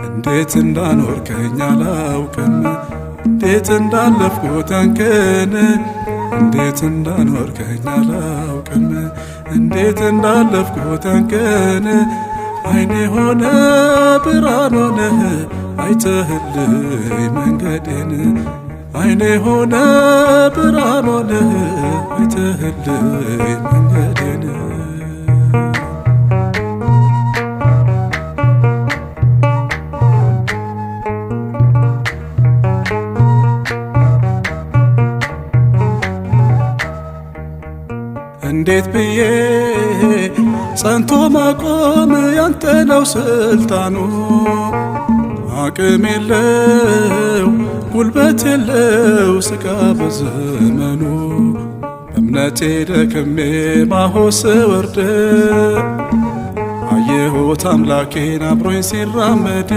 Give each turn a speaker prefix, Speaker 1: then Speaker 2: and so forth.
Speaker 1: እንዴት እንዳኖርከኝ አላውቅም፣ እንዴት እንዳለፍኩት ያንከን፣ እንዴት እንዳኖርከኝ አላውቅም፣ እንዴት እንዳለፍኩት ያንከን። አይኔ ሆነ ብርሃን ሆነ አይተህልኝ መንገዴን፣ አይኔ ሆነ ብርሃን ሆነ አይተህልኝ መንገዴን። እንዴት ብዬ ጸንቶ ማቆም ያንተ ነው ስልጣኑ፣ አቅም የለው ጉልበት የለው ስጋ በዘመኑ። በእምነቴ ደክሜ ማሆስ ወርድ አየሁት አምላኬን አብሮኝ ሲራመድ።